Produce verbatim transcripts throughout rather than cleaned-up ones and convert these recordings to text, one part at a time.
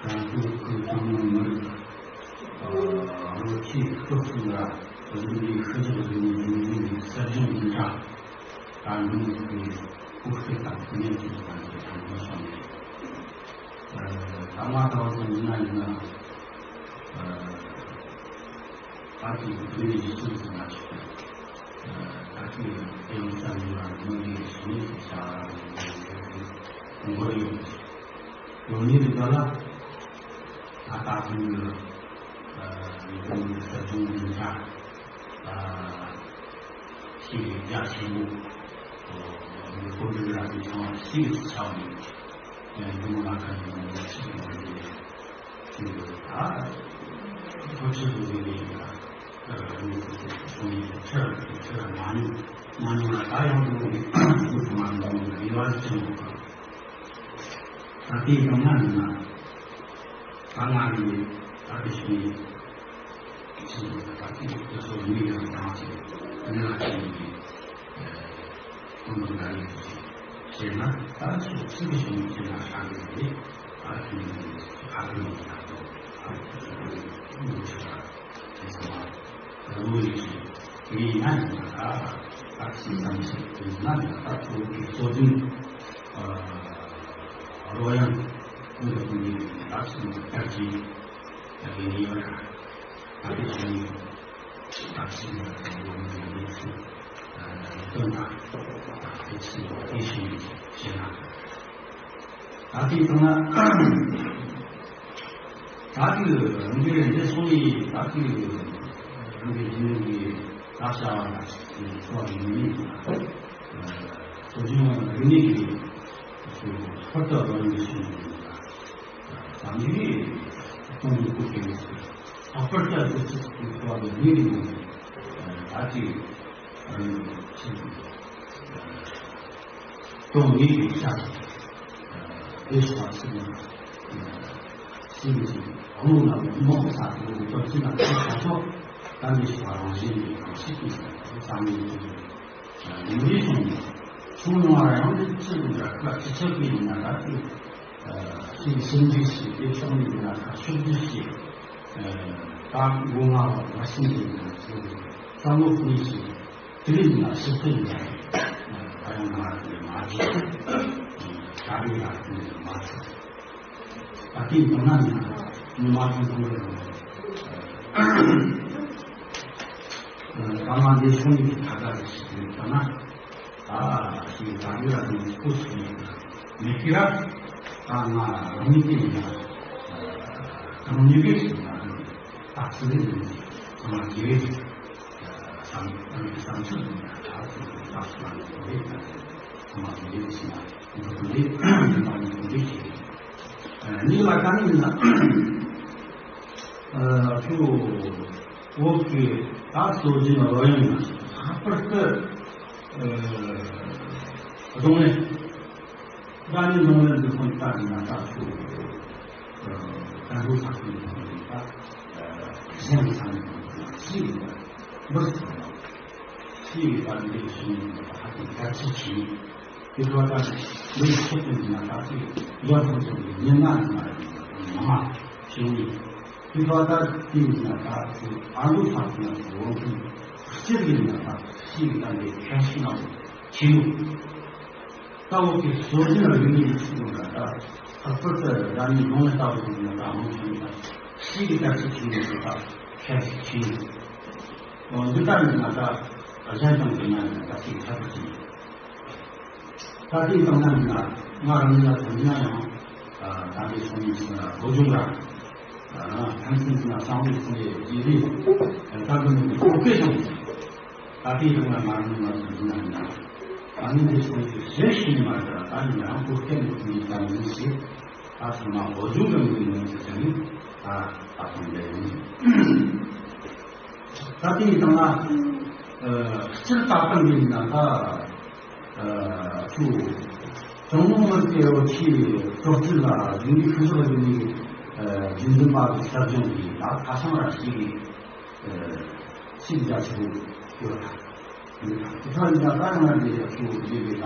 རང་སྐྱོང་ཁུལ་ཀྲུང་དབྱང་མི་རིགས་ཨ་རོགས་ཆེན་སྤྱི་ཚོགས་ལ་བོད་མིའི་ཤུལ་བཞག་རིག་གནས་རྒྱུན་འཛིན་གྱི་གསར་བྱུང་འཛིན་གྲྭ་ད་འདི་ནས་ཀྱི་སྐུ་སྐྱེ་དང་ཀུན་ཉན་གྱི་བར་གྱི་དྲན་གསོ་ཞུ་ཡི། ཨ་ད་ང་ད་བར་དུ་ཡིན་ན་ཡིན་ན་ཨ་ད་ཀྱི་བོད་མིའི་གཞི་རྩའི་འཛིན་གྲྭ་ཞིག་ད་ཀྱི་དེ་ཡང་བསམ་ཡོད་ལ་མི་འདི་ཞུ་ནས་ཀྱི་བྱ་བ་འགོར་ཡོད། ཡོང་ཉིན་རེ་འགའ་ལ་ད་ལྟ་ཁོང་གི་ཨ་ཉིས་སྟོང་གི་གསར་བྱུང་འཛིན་གྲྭ་ཨ་ཞིག་རྒྱ་ཆེན་པོ་ཨ་ནི་ཧོ་ཏེལ་ར་དེ་ཚང་མ་ཞིག་ཆགས་ནས་ཨ་འདི་མོ་ལ་ཁ་ནས་ཡོང་ནས་ཞིག་ཡོང་རེད། ཞིག་ཡོད་ད། ཁོ་ཆུ་དུ་འཛིན་གྱི་ཡོད་ད། ཨ་ནི་ཁོ་ཚོ་ཁོང་གི་ཁྲི་ཁྲི་མ་ཉུང་མ་ཉུང་ལ་ད་ཡོང་དུས་ཁོ་ཚོ་མ་འདང་ནས་ཡོད་ཅེས་མོ་ག་ད་དེའི་སྒང་ན་ཡིན་ན། ད་ང་གི་ད་དེ་ཤུལ་ནས་ཕྱིན་ཡོད་ད་དེ་དེ་ཚོ་མི་ཡང་བཏང་ཅིག་ངེད་ལ་ཕྱིན་ནས་ཨེ་ཁོང་ཚོ་འགའ་ཡོད་ཅིག་བྱས་ན་ད་ཚོ་ཚིག་གི་ཤུལ་ནས་ཕྱིན་ན་ཧྲ་གི་རེད། ད་ཁྱོད་ནས་ཧ་གི་ཡོད་ད་དོ་ད་ཁྱོད་ཚོ་མི་ཆེ་བ་དེ་ཚོ་མ་རུ་ཡིན་ཅིག་ངས་ཡིན་ན་ཡིན་ན་ད་ད་སི་ཙམ་ཞིག་ཡིན་ན་ཡིན་ན་ད་ཁོང་གི་གཙོ་འཛིན། རོལ་དབྱངས་ཀུན་ཏུ་ཀུན་གྱི་ལགས་སུ་བཀའ་བཞིན་ཡིན་པར་ཐག་གིས་བཞེས་ནས་བཀའ་བཞིན་ཡོད་པའི་གནས་ཚུལ་སྟོན་དང་། དེ་ཚུལ་དེ་བཞིན་བྱས་ན། ད་ལྟའི་སྟེང་ན་ད་ལྟའི་རང་རྒྱལ་འདི་སོང་ཡིན། ད་ལྟའི་རང་རྒྱལ་རྒྱུན་གྱི་བཀའ་བྱ་བ་ལ་སོགས་པ་ཡིན་མིན་ལ་སོ་སོའི་རིག་གནས་ཀྱི་ལྷག་པར་དུ་རང་རྒྱལ་ཞིག་ཡིན་ལ། ད་ནི་གཏོང་གི་སྐུ་སྐྱེ་ལྷག་པར་དུ་སྐུ་ཚེ་གཅིག་པའི་ཐོག་ཏུ་ལུས་ཡོད་ནས་ད་ཅིག་རང་ཆེན་གཏོང་ངེས་ཀྱི་ཤ་དེ་སོགས་ཚིག་ནས་ཚིག་ནས་ཀྱི་དབང་ལུང་ལ་མི་མང་པོ་ས་དེ་ལུགས་ཀྱི་སྟོབས་ཆེན་ལ་ཁོང་ཁ་ཕྱོགས་ད་ནི་ཞིག་བ་རང་བཞིན་གྱི་རང་ཤེས་ཀྱི་བསམ་བློའི་ཐོག་ནས། ཡུལ་མིའི་གཞུང་ནས་གསུང་ཡོང་བ་ཡང་ནི་ཅི་ཡིན་འདྲ་ཁ་ཅི་ཆགས་ཀྱི་ཡིན་ན་ད་དེ་ཞིག་ཞིབ་འཇུག་བྱས་ཏེ་ཕྱོགས་ནས་ཡིན་ན་ཁ་ཕྱོགས་བསྡུས་བྱས་ད་མགོ་ང་བ་བ་ཤིང་གི་ཡིན་ན་ཚུལ་བསམ་བློ་ཁུར་བྱས་དེ་ལས་ཡིན་ན་ཞིབ་ཏུ་ཡིན་ན་ད་ཡང་མ་རེད་མ་རེད་ད་རེད་ལ་དེ་ནས་མ་རེད། ད་ལྟའི་དོན་ན་ནི་མི་མ་ཐོན་ཐོན་རེད། ད་ང་འདི་སོང་ཡིན་གྱི་ད་ལྟ་རེ་ཞིག་ཡོད་ད་ན། ད་ཞིག་ད་ཡོད་ལ་དེ་སྐུ་སུ་ཡིན་མེད་ཀི་ར། ད་ང་རང་ཉིད་དེ་ཡིན་ན་གང་ཉིད་རེ་ཞིག་ན་ད་ཚི་རེ་ཡིན་ཚང་མ་རྗེས་རེ་བསམ་བསམ་ཚུལ་ཡིན་ན་ད་ཚི་རེ་ད་སུ་ན་ཚོ་རེ་ད་ཚང་མ་རྗེས་རེ་ཞིག་ན། གཉིས་ལ་ག་ནས་ཡིན་ན། ཁྱོད་བོད་ཀྱི་ད་སྲོལ་རྒྱུན་རོལ་དབྱངས་ལ་ལྷག་པར་དུ་རྡུང་ལེན། སྒྲ་སྙན་རྡུང་ལེན་འདི་ཁོང་ལྟ་ཡིན་ན་ད་ཁྱོད་བཀའ་འགྲོ་ཚགས་ཚུད་ཀྱི་ཐོག་ནས་ད་གཞན་ཚང་ནས་ཤེས་ཡོད་པ་འབུར་ཐོན་པ། ཤེས་ཡོད་པ་འདི་ཤེས་ཡོད་པ་ཧ་ཅང་གལ་ཆེ་ཆེ། དེ་ཐོག་ད་འདི་ཆེད་དུ་ཡིན་ན་ད་ཅིག་ཡར་ཐོན་ཚོགས་ཀྱི་མི་སྣ་ཡིན་ན་ཡང་མང་ཤེས་ཡོད། དེ་ཐོག་ད་དེ་ཡིན་ན་ད་ཅིག་ཨ་ལུ་ཚང་ཚང་གི་འོང་ཁུལ་སྤྱིར་ཡིན་ན་ད་ཤེས་ཡོད་ད་འདི་ཁྱད་ཤིང་ནང་ཆེ་ཡོད། ལྟ་བུ་གི་སྲོལ་རྒྱུན་རིག་གནས་ཀྱི་ཚུལ་ལ་ད་ལྷག་པར་དུ་རང་ཉིད་ནང་ལ་ལྟ་བུ་ཡིན་ན་ད་མང་ཆེ་ད་ཤེས་ཡོད་ད་ཅིག་ཆེ་ཡོད་ད་ཁྱད་ཤིང་ཆེ་ཡོད། འོ་འདི་ལྟར་ཡིན་ན་ད་གཞན་དང་བསྡུར་ན་ཡང་ད་ཅིག་ཁྱད་པར་ཅན། ད་ལྟའི་སྟེང་ན་ཡིན་ན་ང་རང་ཉིད་ལ་དོན་ན་ཡང་ད་ལྟའི་སོང་ཡིན་ཟེར་ན་བོད་ལྗོངས་ལ་ཕན་ཚུན་ན་བསམ་བློ་གཏོང་ཡས་ཀྱི་རེད། ད་གི་ནི་གོ་སྐལ་བྱུང་། ད་ལྟའི་སྟེང་ན་ང་རང་ཉིད་ལ་དོན་ན་ཡིན་ན་ད་ནི་འདི་སོང་ཡིན་ཞེས་ཤེས་ནི་མ་རེད། ད་ཡིན་ན་ཡང་གོ་སྐལ་མི་ཐུབ་ནི་ཙམ་ཡིན་ཞེས་ད་ཚང་མ་བོད་ལྗོངས་ཀྱི་མི་ཡིན་ཟེར་ནི་ད་ད་གཏོང་ཡས་ཡིན། ད་ལྟའི་སྟེང་ན་སྤྱིར་ད་གཏོང་ཡིན་ན་ད། ཨ་ཚུ། གྲངས་མང་མི་སྐྱེ་བོ་ཆེས་གྲོགས་ཚུལ་ལ་རིག་གནས་ཤུལ་བཞག་རིག་གནས་ཨ་རྒྱུན་འཛིན་པ་གི་ཟབ་སྦྱོང་གི་ད་ཁ་བྱང་ར་ཞིག་གི་ཨ་ཞིག་རྒྱ་ཆེ་བོ་ཡོད་ལ། ཡོད་ལ། དེ་ཚོ་ཡིན་ན་ད་ང་འདི་ཚུ་ཡོད་པའི་ད་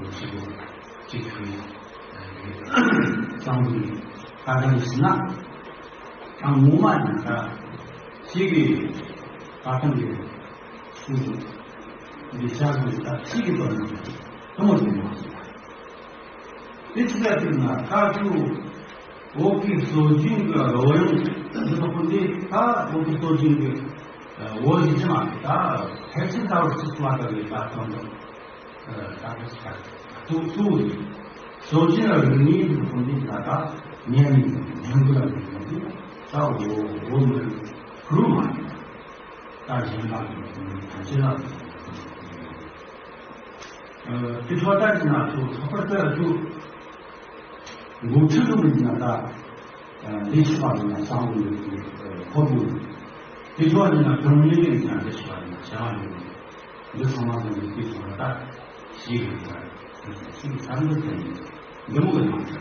ཚོ་ཞིག་གི་གཅིག་གི་བསམ་བློའི་ཁ་བརྡ་ཞིག་ན། ཡང་ངོ་མ་ཡིན་ན་ད་ཅིག་གི་ད་ཐེངས་ཀྱི་སྐུ་གཟུགས་འདི་བྱ་དགོས་ད་ཅིག་གི་དོན་དུ་དུ་མ་དུ་མ་ཞིག་དེ་ཅི་ལྟར་བསྟན་ན། ད་ཁྱོད་བོད་ཀྱི་སྲོལ་རྒྱུན་གྱི་རོལ་དབྱངས་འདི་དག་ཁོ་འདི་ད་བོད་ཀྱི་སྲོལ་རྒྱུན་གྱི་བོད་ཀྱི་སྤྱི་དམངས་ཀྱི་ད་ཕལ་ཆེར་ད་བར་སྲིད་དམག་གི་ད་དང་དུ་ད་ག་ཚུགས་ཚུགས་སྲོལ་རྒྱུན་རིག་གནས་འདི་ཁོ་འདི་ད་ད་ཉན་ཉན་དགོས་ལ་འདི་ཁོ་འདི་ད་བོད་བོད་མི་རུ་མ་ཡིན་ད་གཞན་དག་གི་ཁོ་འདི་ཐམས་ཅད་ལ། དེ་ཚོ་ལྟར་གྱི་ན་ཚོ་ལྷག་པར་དུ་ཚོ་འགོ་ཁྲིད་ལུགས་ཀྱི་ན་ད་ལས་བྱེད་པ་ཡིན་ན་བསམ་བློ་ཡོད་ཀྱི་ཕོ་བོ་དེ་ཚོ་ཡིན་ན་གང་ཡིན་ཡིན་ན་ལས་བྱེད་པ་ཡིན་ན་བྱ་བ་ཡོད་འདི་ཚང་མ་ཚང་མ་དེ་ཚོ་ལ་ད་ཞིག་ཡོད་ཀྱི་ཞིག་བསམ་བློ་དེ་ཡིན་འདི་མོ་གི་ནང་ཚ་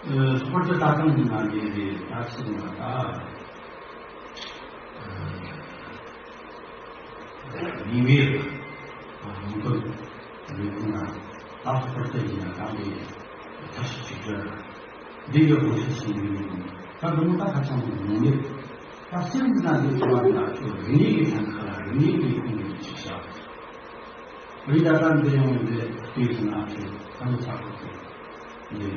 ལྷག་པར་དུ་ད་གང་ཡིན་ན་ལས་རེད་ད་ཚིག་ན་ད། ཉིན་མོའི་ལུང་སྟོན་རེ་ཁུངས་ལ་ལྟ་ཐོག་པར་བལྟས་ཀྱི་ན་དང་པོའི་ཐབས་ཤེས་ཅིག་སྤྲད། འདི་གའི་དགོངས་ཞུ་ཞུ་ཡིན། ད་འདི་མོ་ད་ཧ་ཅང་གི་ཉུང་ཉུང་ད་སེམས་ཀྱི་ནང་དུ་འཁོར་བ་ན་ཁྱོད་རིག་གནས་ཀྱི་ཐང་ཁ་ལ་རིག་གནས་ཀྱི་ཁུངས་ཀྱི་ཅིག་བཞག་རི་ད་ལྟ་འདི་ཡོང་བའི་དུས་སུ་ན་ཁྱོད་ད་མི་ཚ་གོ་ཐུབ། འདི་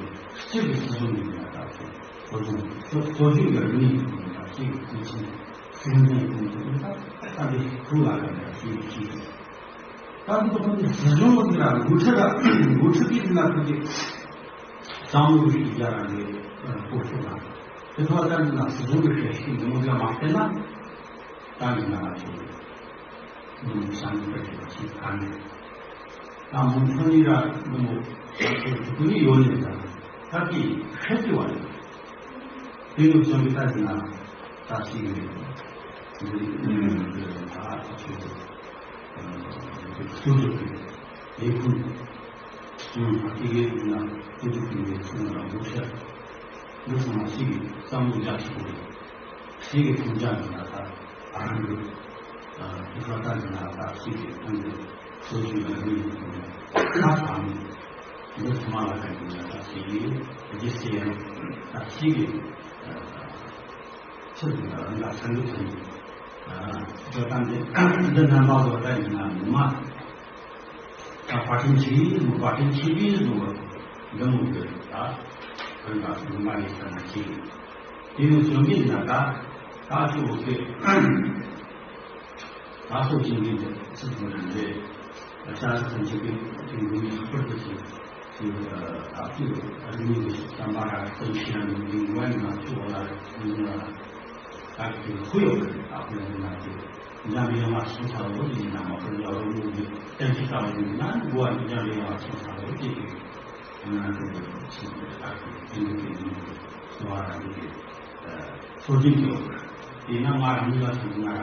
སྤྱིར་གྱི་སྲིད་གཞུང་གི་ཡང་དག་ཅིག་སྲོལ་རྒྱུན་སྲོལ་རྒྱུན་གྱི་རིག་གནས་ཀྱི་ཡང་དག་ཅིག་གི་ཚུལ་ཆེན་སྲིད་འཛིན་ཀུན་གྱི་ཡང་དག་ད་འདི་ཁུ་ལ་ཡང་དག་ཅིག་གི་ཅིག་ད་འདི་ཁོ་ཚོ་སྲིད་གཞུང་གི་ལ་འགོ་ཁྲིད་ལ་འགོ་ཁྲིད་ཀྱི་ལ་ཁོ་ཚོས་བསམ་བློ་ཞིག་རྒྱག་ར་འདི་གོ་ཆོད་ལ་དེ་ཐོག་ལྟར་གྱི་ལ་སྲིད་གཞུང་གི་ཁྲལ་ཞིག་འདི་མོ་ལ་མ་བལྟས་ན། ད་ཡིན་ན་ང་ཚོ་མི་བྱང་གི་ཅིག་ག་ནས་ད་མུ་མཐུད་ནས་ར་འདི་མོ་ང་ཚོ་ཐུག་གི་ཡོད་ནས་ད་ད་དེ་ཤེས་ཀྱི་བ་ཡིན། དེ་ནི་བྱང་གི་ད་ཡིན་ན་ད་ཅིག་ཡོད་འདི་ནི་ད་ད་ཆོས་ཚོ་ཚོ་ཚོ་གི་ཡེ་ཁུལ་ཡང་ད་དེ་གའི་ཡིན་ན་དེ་ཚོ་གི་ཡེ་ཁུལ་ན་འགོ་ཤར་འདི་ཚང་མ་ཅིག་གི་བསམ་བློ་རྒྱག་ཆོག་གི་ཞིག་གི་མཐུན་ཕྱོགས་ཀྱི་ལ་དྭགས་རང་གི་དུས་ཚོད་ལྟར་གྱི་ལ་དྭགས་ཞིག་གི་ཐོན་པའི་སྲོལ་རྒྱུན་ལ་ཡོད་ཀྱི་ཁ་དང་འདི་ཚང་མ་ལ་ག་གི་ལ་དྭགས་ཞིག་གི་རྒྱལ་སྤྱི་ཡང་དྭགས་ཞིག་གི་ཕྱིར་གྱི་ལ་རང་ལ་ཚན་རིག་ཐོན་ཡོད་ད་འདི་འདི་རྣམ་པ་བཟོ་ལྟ་ཡིན་ན་ངོ་མ། ད་བཀའ་དྲིན་ཆེ་མོ་བཀའ་དྲིན་ཆེ་བའི་གཟུངས་འདི་མོ་གི་ད་དོན་དག་གི་མ་ཡིག་ལྟར་ན་ཅིག་དེ་ནས་བྱོན་གྱི་ན་ད་ད་ཅུ་བོ་ཟེ་ད་སོ་ཅིང་གི་ཚིག་དང་རིག་རེད། ཤ་ཚ་ཚན་ཆེ་གི་དེ་འགུལ་ནས་ལྷག་པར་དུ་ཞིག་ཅིག་ད་ཅིག་རིག་གནས་ཀྱི་བསམ་པ་ར་བརྩོན་ཤེས་ཡང་མི་འདུག་བ་ཡིན་ན་ཅུ་བོ་ལ་རེད། ད་དེ་ཁུ་ཡོད་རེད། ད་ཁུ་ཡོད་ན་དེ་འཇམ་དབྱངས་ལ་སོང་ཚར་ལོ་ཡིན་ན་མ་ཁུ་ཡོད་རུང་མི་བསྟན་བཅོས་ལྟ་བུ་ཡིན་ན་འགོ་བ་འཇམ་དབྱངས་ལ་སོང་ཚར་ལོ་ཅེས་ཀྱི་ང་ཚོ་ཆེད་དུ་ལྟ་དགོས་དེ་འདྲ་དེ་འདྲ་སོང་བ་རང་གི་སྲོལ་རྒྱུན་གྱི་ཡོད་པ་དེས་ན་ང་རང་ཉིད་ལ་སོང་ན་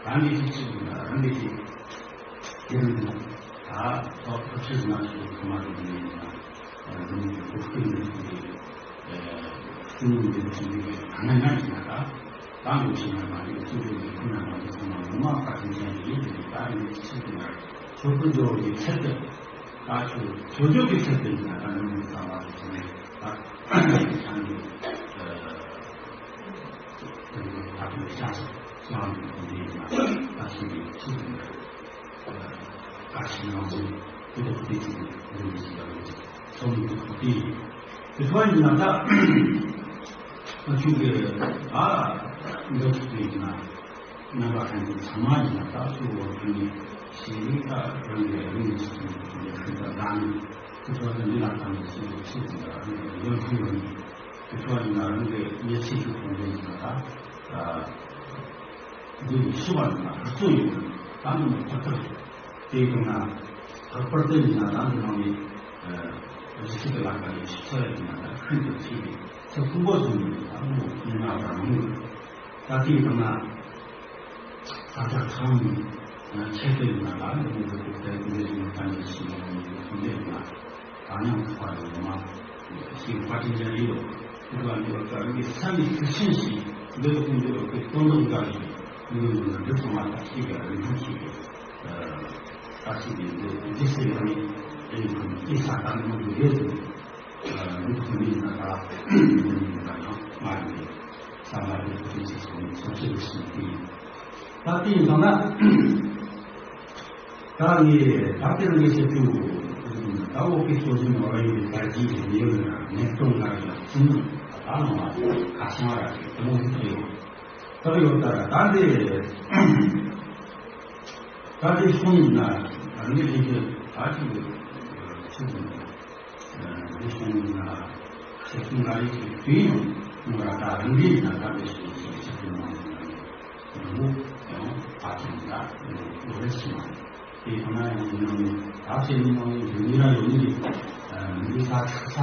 རང་གི་ཤེས་ཚུལ་ཡིན་ན་རང་གི་ཤེས་དེ་རིང་ད་ཐོག་ཐོག་ཆེས་ན་ཤེས་ཚང་མ་རིག་གནས་ཡིན་ན། འདི་ནི་འགོ་ཁྲིད་ནས་ཀྱི་ཤུགས་སྣོན་འདི་ཚོ་འདི་གའི་གང་ན་ཡང་ཡིན་ན་ད་ད་འགོ་ཁྲིད་ན་མ་རེད། ཚོགས་སྡེ་འདི་ཁོ་ན་མ་རེད། ཚང་མ་ངོ་མ་བཀའ་དྲིན་ཅན་ཡིན། དེ་ནི་ད་ནི་ཚིག་གི་ནར་ཚོགས་ཀྱི་འཇོག་གི་ཚད་དུ་ད་ཚོ་ཚོགས་སྦྱོར་གྱི་ཚད་དུ་ཡིན་ན་ད་ནི་མི་ཚང་མ་དེ་ཚོ་ནས་ད་ཚང་གི་ད་དུང་ཤ་ཚ་སོང་བ་འདི་ཡིན་ན་ད་ཚིག་གི་ཚིག་གི་ནར། བཀའ་ཆེན་ནང་དུ་དེ་དག་དེ་ཚོ་ལས་མི་ཚིག་ལ་ཚོགས་མི་དེ་དག་དེ་ཡིན། དེ་ཚོ་ཡིན་ན་ད་ང་ཆུང་གི་ཨ་འདི་ཚོ་དེ་ཡིན་ན་རྣམ་པ་ཧན་གྱི་ཚང་མ་ཡིན་ན་ད་ཚོ་བོ་ཁྱོད་ནི་ཞེས་ནི་ད་རང་གི་རིག་གནས་ཚོགས་མི་དེ་ཚོ་ལས་ཁྱོད་ད་ད་ནི་དེ་ཚོ་ད་འདི་ལ་ད་ནི་ཚོ་ཚོ་ཚོ་ད་རང་གི་ཡོན་ཁུལ་ཡོད་ནི་དེ་ཚོ་ཡིན་ན་རང་གི་ཉེ་ཚིག་གི་ཁོངས་ལ་ཡིན་ན་ད། འདི་ནི་ཤི་བ་ཡིན་ན་ཧུར་བརྩོན་ཡོད། ད་ནི་མི་ཁོ་ཐག་རེད། དེ་ཡིན་ན་ལྷག་པར་དུ་ཡིན་ན་ད་འདི་ནང་ནས་རི་སི་གི་ལ་ཁ་ནས་ཆུ་ཚད་ཡིན་ན་ད་ཤིན་ཏུ་ཆེ་བའི་ཚད་མཐོན་པོ་བཟུང་ཡོད། ད་ནི་མི་སྣ་བ་མང་ཡོད། ད་དེ་ཡིན་ན་ས་ཆ་གང་ནས་ཆེད་དུ་ཡིན་ན་ད་ནི་མི་ཁོ་ཐག་དེ་འདི་བཟུང་ད་ནི་ཞིག་ཡོང་ཡོད། ཚོང་འདི་ཡིན་ན་ད་ནི་ཁོ་པ་ཡོད་མ་ཞིག་བཀའ་དྲིན་ཅན་རེད་ཡོད། དེ་ལ་འདི་བ་ཀ་རིག་གི་ས་ནི་ཚིག་ཤིང་ཞིག་འདི་ལ་ཀུན་འདི་བ་ཀའི་སྟོན་ལྡོག་འགའ་ཞིག་འདི་ལ་འདི་ཚང་མ་ཐག་གཅིག་ག་རིག་ཐུབ་ཞིག་གི་ཨ་ཞིག་གི་འདི་འདི་སེ་ཡང་ནི་ཨེ་ཁུ་ཨེ་ས་ད་ནི་མ་འདུག་ཡོད་འདུག་འདི་ཁུ་མི་ན་ད་འདི་ནི་ད་ཡང་མ་རེད། ས་མ་རེད་ཁུ་ཚིག་སོང་སོང་ཆེ་རུ་སོང་གི་ད་དེ་ཡིན་ཙང་ན། ད་ངས་ད་དེ་རིང་གི་ཆེད་དུ་ད་འོག་གི་སྲོལ་རྒྱུན་ནོར་བ་ཡོད་པའི་དར་རྒྱས་ཀྱི་གནས་ཡུལ་ལ་གནས་སྟངས་ལ་ཡང་ཚིག་ནི་ད་ལྟ་ནང་ལ་ཁ་བྱང་ར་དེ་མོ་ཞིག་ཡོད། ད་ཡོད་ད་ད་འདི་ད་འདི་གསུངས་ན་ངས་ལས་ཀྱི་ད་ཅིག་ཚིག་ནི། འདི་གསུངས་ན་ཆེ་གསུང་ལ་ཡིག་གི་དུས་ཡང་ངོ་ར་ད་རིམ་པས་ན་ད་འདི་གསུངས་ཤིང་ཆེ་གསུང་ནང་ཡང་ངོ་ཡང་ད་ཅིག་ད་ངོ་རེ་ཞིག་མ་དེ་ཁོ་ན་ཡང་ཡིན་ནང་ནས་ད་ཆེ་ནི་ནང་ནས་ཡོད་ནི་ར་ཡོད་ནི་འདི་ས་ཆགས་ས་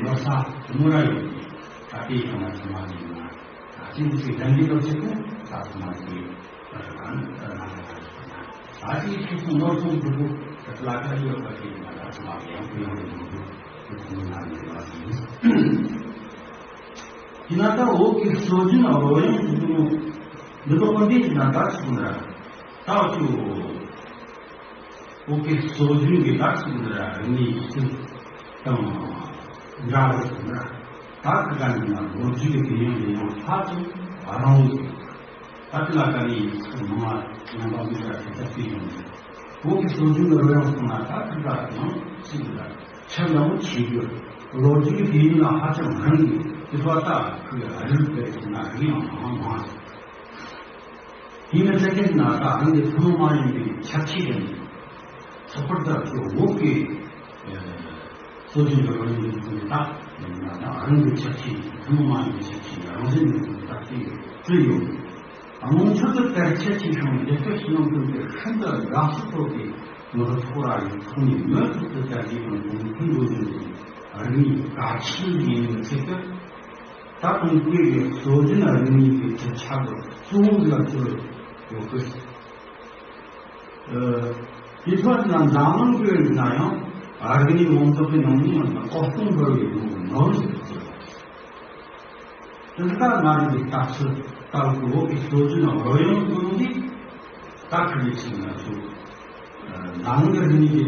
ཡོད་ས་དེ་མོ་ར་ཡོད་ནི་ད་དེ་ཁོ་ན་ཚང་མ་ཡིན་ན། ད་ཅི་ཞིག་དང་འདི་ལོ་ཆེ་ཁུ་ད་ཚང་མ་ཞིག་ད་ད་ད་ད་ད་ད་ཅི་ཁྱེད་ཚོ་ནོར་སོང་ཕྲུ་གུ་ད་ལ་ཁ་ཡོད་པ་ཞིག་ད་ད་ཚང་མ་ཡང་ཁུ་ཡང་ཡོང་ཕྲུ་གུ་ཁྱེད་ཚོ་ནང་ནས་ལ་ཞིག་ཡིན་ན་ད་འོག་གི་སྲོལ་རྒྱུན་རོལ་དབྱངས་ཕྲུ་གུ་འདི་ལོ་ཁོ་འདི་ཞིག་ན་ད་ཚུགས་ན་ད་ཚུགས། བོད་ཀྱི་སྲོལ་རྒྱུན་གྱི་ལ་ཞིག་ནི་རིག་གནས་ཤིག་དང་འདྲ་བར་སོང་ན་ད་ཁི་ག་ནི་ན་ལོ་རྒྱུས་ཀྱི་དེ་ཡང་ཡིན་ཡང་ཧ་ཅང་རིང་བོ་ཡོད། ད་དེ་ལ་ཀ་ནི་ཡིག་ཚགས་མང་བ་རྣམ་པ་མི་འདྲ་ཞིག་ད་དེ་ཡོང་། བོད་ཀྱི་སྲོལ་རྒྱུན་གྱི་རོལ་དབྱངས་སོང་ན་ད་ཁི་ག་ཡང་ཞིག་ལ་ཆ་འདྲ་བོ་ཆེ་རྒྱུ་ལོ་རྒྱུས་ཀྱི་དེ་ཡིན་ན་ཧ་ཅང་རིང་གི་དེ་ཚོ་ད་ཁི་ག་རིག་པའི་སོང་ན་རིག་ཡང་མང་མང་། དེ་ནི་ཚད་ལྡན་ན་ད་རང་གི་ཐུན་མོང་མ་ཡིན་པའི་ཆ་ཤས་ཀྱང་ཚགས་པར་དུ་ཁྱོད་འོག་གི་སྲོལ་རྒྱུན་གྱི་རོལ་དབྱངས་ཀྱི་ཚུལ་དག་ཡིན་ན་ད་རང་གི་ཆ་ཤས་ཐུན་མོང་མ་ཡིན་པའི་ཆ་ཤས་རང་བཞིན་གྱི་ཚུལ་དག་ཅེས་བརྩི་ཡོད། དངོས་ཆོས་དུ་དར་ཁྱད་ཆེ་ཞིང་རྒྱལ་ཁབ་ཕྱི་ནང་ཀུན་གྱི་ཤིན་ཏུ་དགའ་བསུ་ཐོབ་པའི་ནོར་ཚོགས་ར་ཡི་ཐོག་ནས་མུ་མཐུད་དུ་དར་རྒྱས་དང་གོང་འཕེལ་འགྲོ་བཞིན་པའི་རིག་གནས་གལ་ཆེན་ཞིག་ཡིན་པའི་ཆེད་དུ། ད་དུང་བོད་ཀྱི་སྲོལ་རྒྱུན་རིག་གནས་ཀྱི་གྲུབ་ཆ་གི་གཙོ་བོ་ལ་གྱུར་ཡོད་སྐད། ཨ། དེ་ཚོ་ན་འཛམ་གླིང་གི་ན་ཡང་རིག་གནས་ཡོངས་རྫོགས་ཀྱི་ནང་ནས་ཡང་གོ་སྟོན་འབར་བའི་ལོ་ནོར་ཞིག་ཏུ་གྱུར། དེ་ལྟར་ང་རང་གི་ལྟ་ཚུལ་ལྟ་བུ་བོད་ཀྱི་སྲོལ་རྒྱུན་རོལ་དབྱངས་ཀྱི་ནང་གི་ད་ཁ་ལས་ཤིག་ན་ཚུལ། འཛམ་གླིང་གི་རིག་གནས་ཀྱི་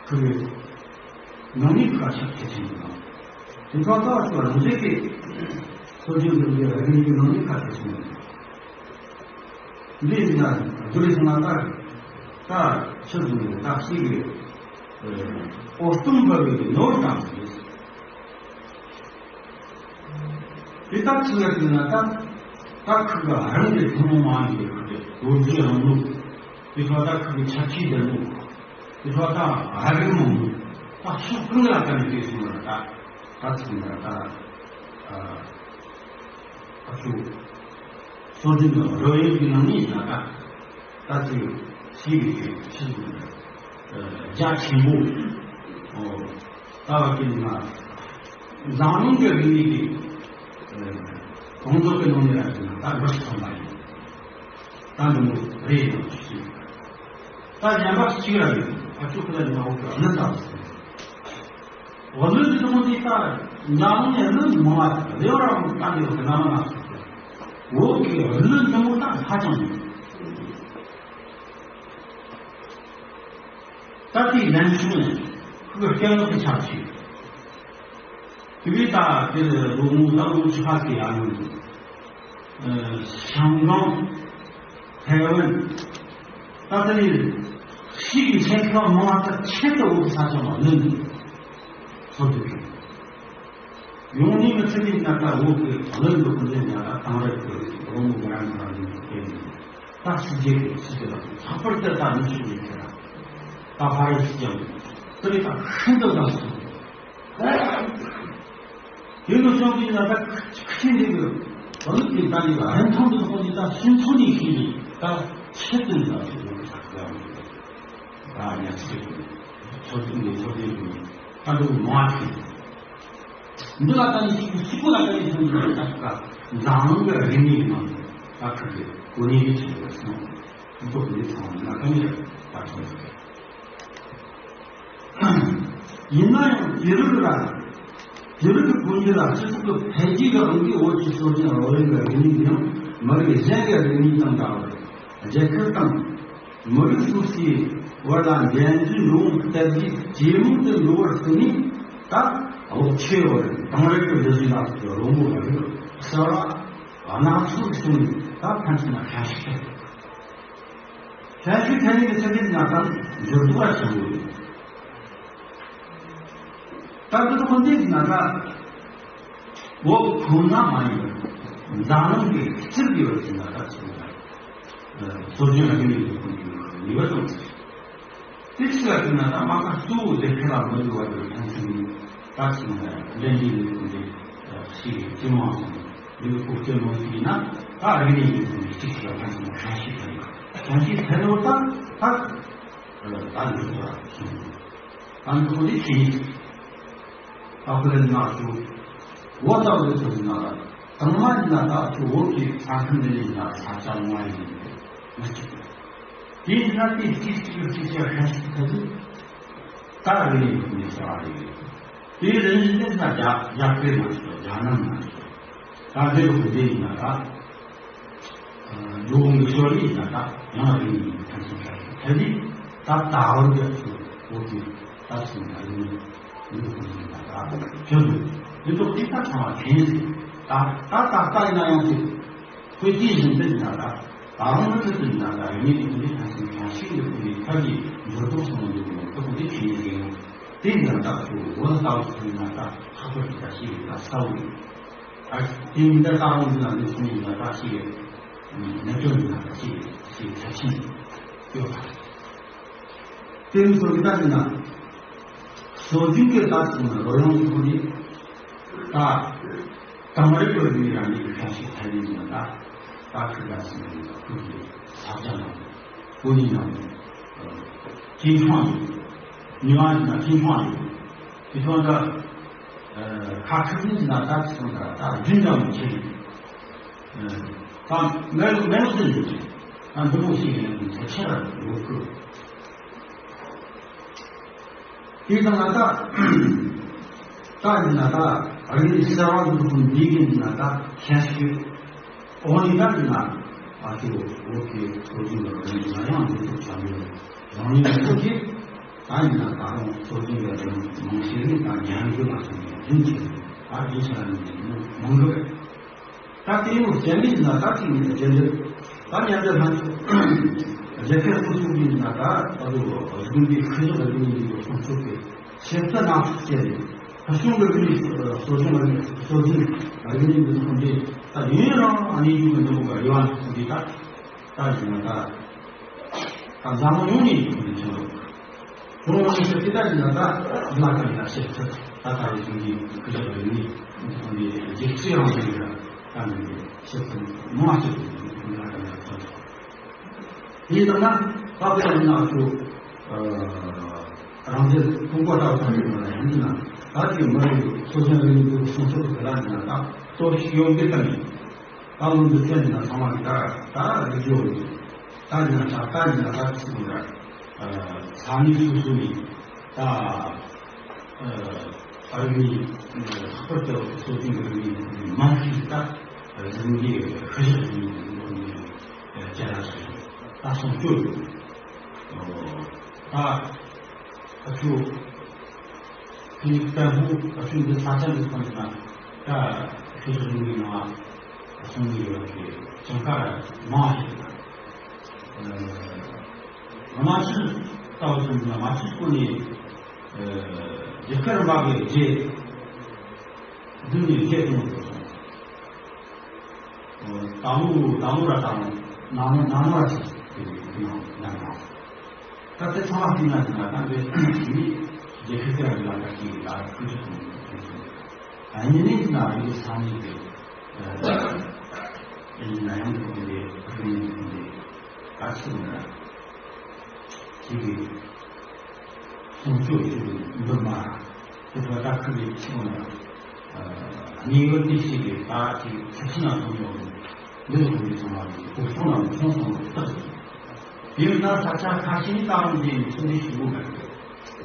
ཁུར་བའི་ནང་ནས་ཁ་ཤས་ཁྱད་ཆོས་ཡིན་ནོ། དེ་ཚོ་ལྟ་བ་ཚོ་རང་བཞིན་གྱིས་སྲོལ་རྒྱུན་འདི་འདྲའི་རིག་གནས་ཀྱི་ནང་ནས་ཁ་ཤས་ཤིག་ཡིན། འདི་ཡིན་ན་བསྡུར་སོང་ན་ད་ད་ཆུ་བཟུང་ནས་ད་གཅིག་གི་ཨོ་སྟོན་འབར་བའི་ནོར་དང་ཟེར། དེ་ལྟར་ཚུལ་ལ་བལྟས་ན་ད་ད་ཁུ་ག་རང་གི་ཐུན་མོང་མ་ཡིན་པའི་ཁུ་གི་ལོ་རྒྱུས་རིང་ལུགས། དེ་ཚོ་ད་ཁུ་གི་ཆ་ཤས་ལྡན་ལུགས། དེ་ཚོ་ད་ཧ་རི་མང་ལུགས། ད་ཕྱོགས་གང་ལ་ད་ནི་དེ་སོང་ལ་ད་ད་ཚུལ་ལ་ད་ཨ་ཨ་ཚུ་སྲོལ་རྒྱུན་དང་རོལ་དབྱངས་ཀྱི་ནང་ནས་ན་ད། ད་ཅིག་ཤེས་རིག་གི་ཆེད་དུ་རྒྱ་ཆེན་པོ། ཨོ། ལྟ་བ་དེ་ནི་ང་འཛམ་གླིང་གི་རིག་གནས་ཀྱི་གོང་ཚོགས་ཀྱི་ནང་ནས་ཡང་ད་འགྲོ་ཐུབ་པ་ཡིན། ད་འདི་མོ་རེད་ཡང་ཞིག་ད་གཞན་པ་གཅིག་ར་ཡིན། ཨ་ཅོ་ཁོ་ལ་ཡང་འོག་གི་གནད་ལྟ་བུ་ཟེར། འོ་ལུས་འདི་མོ་འདི་ལྟ་འཛམ་གླིང་ནས་ལུས་མང་བ་ལེའུ་ར་མོ་ལྟ་འདི་བ་གི་ན་མ་ན་ཟེར། འོག་གི་ལུས་འདི་མོ་ལྟ་ཧ་ཅང་ཡིན། ད་ལྟའི་ལན་ཆུང་ནས་ཁོ་གི་སྐད་ངག་གི་ཆ་ཆེ། དེ་བས་ད་དེར་ལོ་ངོ་ད་ལོ་ཆུ་ཁ་གི་ཡར་ངོས་ཨ་ཤང་ཀང་། ཐའེ་ཝན། ད་ལྟ་ནི་ཤི་གི་ཆེན་ཁ་མང་ད་ཆེད་དུ་འོག་གི་ས་ཆ་མ་ལོན་ནས་ཚོར་དུ་བྱུང་། ཡོང་ནི་མི་ཚེ་འདི་ན་ད་འོག་གི་ལོན་དུ་ཀུན་ལེན་ཡང་ད་དང་རེ་དུ་རོ་མོ་ག་རང་ག་རང་དུ་བསྟན་ནས་ད་སྲིད་ཇེ་གི་སྲིད་ཇེ་ལ་ལྷག་པར་དུ་ད་མི་ཤུགས་ཡོད་ཟེར། ད་ཕ་རེ་སྲིད་ཀྱང་དེ་རེ་ད་ཤིན་ཏུ་དགའ་སོང་། དེ་ནི་སོང་གི་ན་ད་ཁ་ཆེ་འདི་གི་བ་ལུག་གི་ད་ནི་རིན་ཐང་དུ་ཧོ་ནི་ད་སུན་ཚོགས་ནི་ཤེས་ནི་ད་ཆེད་དུ་ད་ད་ཉ་ཚིག་ཚོ་ཐུན་ནི་ཚོ་ཐུན་ནི་ད་འདུག་མ་ཤེས། འདི་ལ་ད་ནི་ཤིག་སུ་གུ་ལ་ད་ནི་ཤིག་ད་ད་འཛམ་གླིང་གི་རིག་གནས་ནང་ད་ཁ་གི་གོ་གནས་ཀྱི་ཆེད་དུ་སོང་། འདི་ཚོ་གི་ཚང་མ་ན་ད་ནི་ད་ཚོ་ཡིན་ན་ཡང་དེ་རིགས་ལ། ཡུ་རོབ་ཀྱི་གོམ་བགྲོད་ལ་སྤྱི་ཚོགས་ཀྱི་འཕེལ་རྒྱས་ཀྱི་དབང་གིས་བོད་ཀྱི་སྲོལ་རྒྱུན་རོལ་དབྱངས་ཀྱི་རིག་གནས་ཡང་མི་རིགས་གཞན་གྱི་རིག་གནས་དང་འདྲ་བར། རྒྱལ་ཁབ་དང་མི་རིགས་སོ་སོའི་བར་ལ་འགྲན་རྩོད་འགྲོ་འོང་སྟབས་ཀྱིས་ཇེ་མང་དུ་འགྲོ་བར་བརྩིས་ནས། ད་བོད་ཆེ་བར་དེང་རབས་ཀྱི་འདུ་བྱེད་ལ་སོགས་ཀྱི་རོལ་མོ་ལ་རིགས་གསར་བ་སྣ་ཚོགས་བྱུང་ནས། ད་ཕན་ཚུན་ལ་ཤན་ཤུགས་ཐེབས། ཤན་ཤུགས་ཐེབས་ནས་ཀྱི་ཚད་ཀྱི་ན་ད་འགྱུར་ལྡོག་ཆེན་པོ་ཡོད། ད་དེ་ཚོ་འདི་ན་ད་འོག་ཁོ་ན་མ་ཡིན་པར་འཛམ་གླིང་གི་སྤྱིར་ཡོད་ཀྱི་ན་ད་ཚོ་ད་སྲོལ་རྒྱུན་རིག་གནས་ཀྱི་ནུས་པ་དང་། དེ་ཕྱི་ལ་ཀྱི་ན་ད་མ་ཁ་གཙོ་བོ་དེ་ཁེ་ལ་མི་འདུག་བ་དེ་ཕན་ཚུན་ནི་ད་ཚོ་ན་འདྲེན་འདྲིས་ཡོད་ཀྱི་འདི་ཞིག་གི་སྤྱི་དམངས་སམ་ཡུལ་ཕྱོགས་སྤྱི་དམངས་ཤིག་ཡིན་ན། ད་རིག་གནས་ཀྱི་ནུས་པ་གཅིག་ཞིག་ལ་ཕན་ཚུན་ཤན་ཤུགས་ཐེབས། ཤན་ཤུགས་ཐེབས་ནོ་ད་ད། ད་འདི་ཚོ་ད་འདི་ཚོ་འདི་ཆེ་ཡིན། ཨ་ཁུ་ལེ་ན་ཚོ་བོད་ལྟ་བུ་ཚོ་ཡིན་ན་ལ། དང་མ་ཡིན་ན་ད་ཚོ་བོད་ཀྱི་ས་ཁུལ་འདི་ཡིན་ན་ས་ཆ་ལྔ་ཡིན་པས་མི་གཅིག་པ། དེ་ཡིན་ན་དེ་གཅིག་གཅིག་གཅིག་གཅིག་ཧྲ་ཞིག་ཐལ་ཟིན། ད་རེ་ཡིན་ནས་ས་རེ་ཡིན། དེའི་རིན་བཞིན་དེ་ན་རྒྱ་རྒྱ་སྐད་མ་ཞིག་རྒྱ་ནང་མ་ཞིག་ད་འདི་ལོ་འདི་ཡིན་ན་ད། འགྲོ་འོང་གི་ཤོར་ཡིན་ན་ད་ཡང་རིང་ཡིན་ཐང་སོང་ཤར་ཤོར་ཐལ་ལི། ད་ད་བར་གྱི་ཚོ་བོད་ཀྱི་ད་སོང་ན་ཡིན་ཡིན་ཁོ་ཡིན་ན་ད་ཁྱོད་ཚོ་འདི་ཚོ་ཏིག་ཏག་ཚང་བ་གན་ཟིན། ད་ད་ད་ད་ཡིན་ན་ཡང་ཚེ་ཁོས་ཏིག་བཞིན་དུ་ཡིན་ན་ད་ད་རུང་མི་ཚེ་ཚོ་ཡིན་ན་ད་ཡིན་ནི་ཁོ་འདི་ཐང་སོང་ཤར་ཤིག་ཡོད་ཁོ་ཡི་ཐབས་ཀྱི་འགྱུར་ལྡོག་སོང་ཡོད་ཁོ་ཁོ་འདི་གན་ཟིན། དེ་ཡིན་ན་ད་ཚོ་བོད་ལྟ་བུ་ཚོ་ཡིན་ན་ད་ལྷག་པར་དུ་ད་ཤེས་ཡོད་ད་ས་བོ་ཡིན། ཨ། དེ་མི་འདྲ་ད་རུང་འདི་ན་འདི་སོང་ཡིན་ན་ད་ཞིག་གནད་དོན་འདི་ན་ད་ཞིག་ཞིག་གལ་ཆེན་ཡོད་པ། དེ་མི་སོང་ད་འདི་ན་སྲོལ་རྒྱུན་གྱི་ད་སོང་ན་རོལ་དབྱངས་ཚོགས་འདི་ད་དེང་རབས་ཀྱི་རིག་གནས་རང་ཉིད་ཀྱི་ཤན་ཤུགས་ཐལ་ཡིན་ན་ད་ད་ཁུ་ད་སོང་ཡིན་ན་ཁུ་གི་ས་ཆ་ནང་བོད་ཡིན་ནམ་སྐྱེ་ཁམས་ཡིན། ཉི་མ་ཡིན་ན་སྐྱེ་ཁམས་ཡིན། དེ་ཚོ་ད། ཁ་ཁ་ཉིན་ན་ད་ཚོ་ད་ད་རྒྱུན་འབྲས་མི་ཆེ། ད་མེ་མེ་ལོ་དེ་ཡིན་ད་འདི་མོ་ཞིག་ཡིན་ན་ཆེ་ཆེ་ར་ཡོད་ཁུ། དེ་དང་ད་ད་ཡིན་ན་ད་རིག་གནས་གསར་བ་འདི་ཚོ་འདི་ཡིན་ན་ད་ཤན་ཤུགས། འོ་ནི་ད་ན་ཨ་ཅོ་བོད་ཀྱི་སྲོལ་རྒྱུན་ལ་རིག་གནས་ཡང་འདི་ཚོ་བྱ་མྱོང་རང་ཉིད་ལ་ཐུག་གི། ད་ཡིན་ན་ད་རུང་སྲོལ་རྒྱུན་ལ་རིག་གནས་མང་ཆེ་ནི་ད་ཉམས་རྒུད་ལ་སོང་ནས་རྒྱུན་ཆད་ད་རྒྱུན་ཆད་ལ་ནི་མང་གི་རེད། ད་དེ་ཡང་རྒྱ་མི་ཡིན་ན་ད་ཅིག་ནས་རྒྱ་འདི་ད་མཉམ་འབྲེལ་ལྷན་ཚོགས་རྒྱལ་ཁབ་སོ་སོ་ཡིན་ན་ད་ད་དུང་རིག་གནས་ཤུལ་བཞག་རིག་གནས་ཡིན་པའི་སྲུང་སྐྱོབ་ཀྱི། ཞིབ་ཕྲ་ནག་ཐུག་བཅས་ནས་ཁ་བྱང་གི་རིག་གནས་སྲོལ་རྒྱུན་རིག་གནས་སྲོལ་རྒྱུན་རིག་གནས་འདི་ཚོ་འདི་ད་ཡུན་རིང་གནས་རྒྱུ་གི་འདུག་ག་ཡོད་ཨ་ཚོ་འདི་ད་ད་ཡིན་ན་ད་ད་འཛམ་གླིང་ཡོངས་ནས་ཡོད་པ་འདི་ཚོ་ལོ་ཁོང་ངོས་ནས་ཤེས་ཀྱི་ད་ཡིན་ན་ད་ལ་ཀ་ཡིན་ན་ཤེས་ཚུལ་ད་ད་ཡོད་ཚོ་འདི་ཁ་བྱང་གི་རིག་གནས་འདི་ཚོ་འདི་རྒྱལ་སྤྱི་རང་བཞིན་གྱི་ད་འདི་ཤེས་ཚུལ་མང་ཆེ་བ་འདི་ལ་ཀ་ཡིན་ན་ཚོ། དེ་ལྟར་ན་ད་དཔེར་ན་ང་ཚོ་རང་བཙན་ཀྲུང་གོ་ལྟ་བུ་ཐམས་ཅད་ལ་ཡང་འདི་ན་ད་ཅིག་མི་རིགས་སྲོལ་རྒྱུན་རིག་གནས་ཀྱི་སྲུང་སྐྱོབ་དེ་ལ་འདི་ན་ད་གཙོ་ཞིག་ཡོང་གི་ད་མིན། ད་ལོ་འདི་ཚོ་འདི་ན་ཚང་མ་གི་ད་ད་རིག་གཞུང་ད་འདི་ན་ད་ད་འདི་ན་ད་ཅིག་འདི་ས་གནས་སོ་སོ་ནས་ད། ཨ་རིག་གནས་ལྷག་པར་དུ་སྲོལ་རྒྱུན་གྱི་རིག་གནས་མང་ཤོས་ད་རིག་གནས་ཤུལ་བཞག་རིག་གནས་ཀྱི་ལོ་ནས་བསྐྱར་ལ་སོང་ད་སྲུང་སྐྱོབ་ཡོད། ད་ཨ་ཆུ་ཁྱི་བརྟན་པོ་ཨ་ཆུ་འདི་ས་ཆ་འདི་ཁོ་ན་ད་ཤུལ་བཞག་རིག་གནས་ནང་སྲུང་གི་ཡོད་པའི་ལྗང་ཁ་མང་ཤོས་ད། ང་མ་ཆུ་ལྟ་བུ་སོང་ན་མ་ཆུ་སྐོར་ནས། རྒྱལ་ཁབ་རིམ་པ་གི་རྗེས་བདུན་ནས་བརྒྱད་གཏོང་དགོས་སོང་། ད་ལོ་ད་ལོ་ར་ད་ལོ་ནང་ལོ་ནང་ལོ་ར་ཞིག་དེ་ནང་ནང་ནང་ད་དེ་ཚང་མ་བསྟུན་ན་ཟིན་ན་ད་འདི་མི་རྒྱལ་ཁབ་དེ་ར་ལ་ད་ཞིག་ལ་ཁུ་ཆུ་གཏོང་དགོས་སོང་། ད་ཡིན་ནི་ན་རིགས་ས་གནས་དེ་ཡིན་ན་ཡང་དེ་འདི་ཁུ་ཆུ་གཏོང་དེ་ད་ཆུ་ན་ཞིག་གི་སྲུང་སྐྱོབ་ཞུ་བའི་འདུན་མ་དེ་ཚོ་ད་ཁུར་བའི་ཆེད་དུ་གནས་བབ་དེ་ཞིག་གི་ད་ཅིག་ཚབས་ཆེན་ལ་ཐོན་ཡོང་འདི་ལ་ཁུར་བའི་ཚང་མ་གི་གོ་སོང་ལ་མཐོང་སོང་བརྟག་དགོས། དེ་ཡང་ད་ས་ཆ་ཁ་ཤས་ནི་ད་རུང་འདི་ནས་ཚོད་འདི་ཞུ་དགོས་མ་རེད།